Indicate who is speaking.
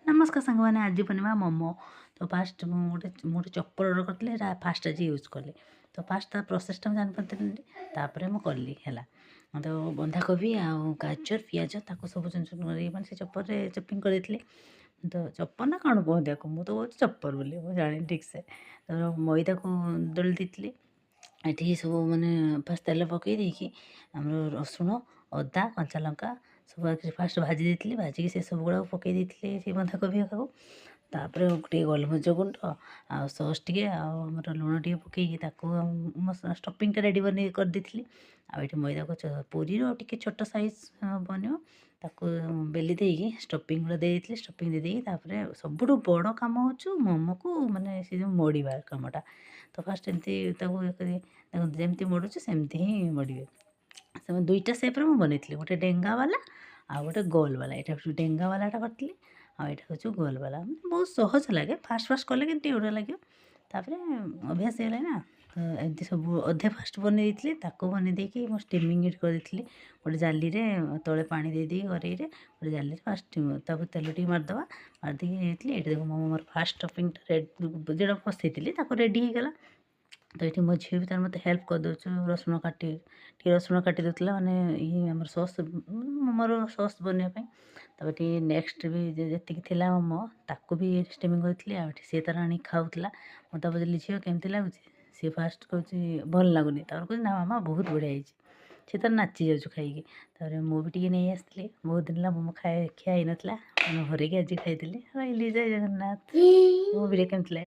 Speaker 1: ନମସ୍କାର ସାଙ୍ଗମାନେ, ଆଜି ବନେଇବା ମୋମୋ। ତ ଫାଷ୍ଟ ମୁଁ ଗୋଟେ ଚପର ଅର୍ଡ଼ର କରିଥିଲି। ସେଇଟା ଫାଷ୍ଟ ଆଜି ୟୁଜ୍ କଲି। ତ ଫାଷ୍ଟ ତା ପ୍ରୋସେସ୍ଟା ମୁଁ ଜାଣିପାରିଥିଲି, ତାପରେ ମୁଁ କଲି ହେଲା। ତ ବନ୍ଧାକୋବି ଆଉ ଗାଜର, ପିଆଜ ତାକୁ ସବୁ ଚୁନ ଚୁନ କରିକି ମାନେ ସେ ଚପରରେ ଚପିଂ କରିଦେଇଥିଲି। ତ ଚପର ନା କ'ଣ କୁହନ୍ତି ଆକୁ, ମୁଁ ତ କହୁଛି ଚପର ବୋଲି, ମୁଁ ଜାଣିନି ଠିକ୍ସେ। ତ ମଇଦାକୁ ଦଳି ଦେଇଥିଲି। ଏଠି ସବୁ ମାନେ ଫାଷ୍ଟ ତେଲ ପକାଇ ଦେଇକି ଆମର ରସୁଣ, ଅଦା, କଞ୍ଚା ଲଙ୍କା ସବୁ ଫାଷ୍ଟ ଭାଜି ଦେଇଥିଲି। ଭାଜିକି ସେ ସବୁ ଗୁଡ଼ାକୁ ପକାଇ ଦେଇଥିଲି ସେଇ ବନ୍ଧାକୋବି ହେକାକୁ। ତାପରେ ଟିକେ ଗୋଲମରିଚ ଗୁଣ୍ଡ ଆଉ ସସ୍ ଟିକେ ଆଉ ଆମର ଲୁଣ ଟିକେ ପକାଇକି ତାକୁ ଷ୍ଟଫିଂଟା ରେଡ଼ି ବନେଇ କରିଦେଇଥିଲି। ଆଉ ଏଠି ମଇଦାକୁ ପୁରୀର ଟିକେ ଛୋଟ ସାଇଜ୍ ବନିବ, ତାକୁ ବେଲି ଦେଇକି ଷ୍ଟଫିଂ ଗୁଡ଼ା ଦେଇ ଦେଇଥିଲି। ଷ୍ଟଫିଂ ଦେଇ ଦେଇକି ତାପରେ ସବୁଠୁ ବଡ଼ କାମ ହେଉଛି ମୋମୋକୁ ମାନେ ସେ ଯେଉଁ ମୋଡ଼ିବା କାମଟା। ତ ଫାଷ୍ଟ ଏମିତି ତାକୁ ଇଏ କରି, ତାକୁ ଯେମିତି ମୋଡ଼ୁଛି ସେମିତି ହିଁ ମୋଡ଼ିବେ। ସେମାନେ ଦୁଇଟା ସେପ୍ର ମୁଁ ବନେଇଥିଲି, ଗୋଟେ ଡେଙ୍ଗା ବାଲା ଆଉ ଗୋଟେ ଗୋଲ ବାଲା। ଏଇଟା ହେଉଛି ଡେଙ୍ଗା ବାଲାଟା କରିଥିଲି ଆଉ ଏଇଟା ହେଉଛି ଗୋଲ ବାଲା। ମାନେ ବହୁତ ସହଜ ଲାଗେ। ଫାଷ୍ଟ ଫାଷ୍ଟ କଲେ କିନ୍ତୁ ଟିକେ ଡର ଲାଗିବ, ତାପରେ ଅଭ୍ୟାସ ହେଇଗଲାଣି ନା। ତ ଏମିତି ସବୁ ଅଧେ ଫାଷ୍ଟ ବନେଇ ଦେଇଥିଲି। ତାକୁ ବନେଇ ଦେଇକି ମୁଁ ଷ୍ଟିମିଂ ଏଠି କରିଦେଇଥିଲି। ଗୋଟେ ଜାଲିରେ ତଳେ ପାଣି ଦେଇ ଦେଇକି, କରେଇରେ ଗୋଟେ ଜାଲିରେ ଫାଷ୍ଟ ତାପରେ ତେଲ ଟିକେ ମାରିଦେବା। ମାରିଦେଇକି ହେଇଥିଲି। ଏଇଠି ଦେଖ, ମୁଁ ମୋର ଫାଷ୍ଟ ଷ୍ଟଫିଂଟା ଯେଉଁଟା ବସେଇଥିଲି, ତାକୁ ରେଡ଼ି ହେଇଗଲା। ତ ଏଇଠି ମୋ ଝିଅ ବି ତାର ମୋତେ ହେଲ୍ପ କରିଦେଉଛି। ରସୁଣ କାଟି, ଟିକେ ରସୁଣ କାଟି ଦେଉଥିଲା, ମାନେ ଇଏ ଆମର ସସ୍, ମୋମୋର ସସ୍ ବନେଇବା ପାଇଁ। ତାପରେ ଟିକେ ନେକ୍ସଟ ବି ଯେତିକି ଥିଲା ମୋମୋ, ତାକୁ ବି ଷ୍ଟିମିଂ କରିଥିଲି। ଆଉ ଏଠି ସିଏ ତାର ଆଣିକି ଖାଉଥିଲା। ମୁଁ ତାକୁ ପଚାରିଲି, "ଝିଅ, କେମିତି ଲାଗୁଛି?" ସିଏ ଫାଷ୍ଟ କହୁଛି, "ଭଲ ଲାଗୁନି।" ତାପରେ କହୁଛି, "ନା ମାମା, ବହୁତ ବଢ଼ିଆ ହେଇଛି।" ସେ ତାର ନାଚି ଯାଉଛି ଖାଇକି। ତାପରେ ମୁଁ ବି ଟିକେ ନେଇ ଆସିଥିଲି। ବହୁତ ଦିନ ହେଲା ମୋମୋ ଖିଆ ହେଇନଥିଲା। ଆମ ଘରେ କି ଆଜି ଖାଇଥିଲି। ରହିଲି, ଜୟ ଜଗନ୍ନାଥ। ମୋ ଭିଡ଼ିଓ କେମିତି ଲାଗେ?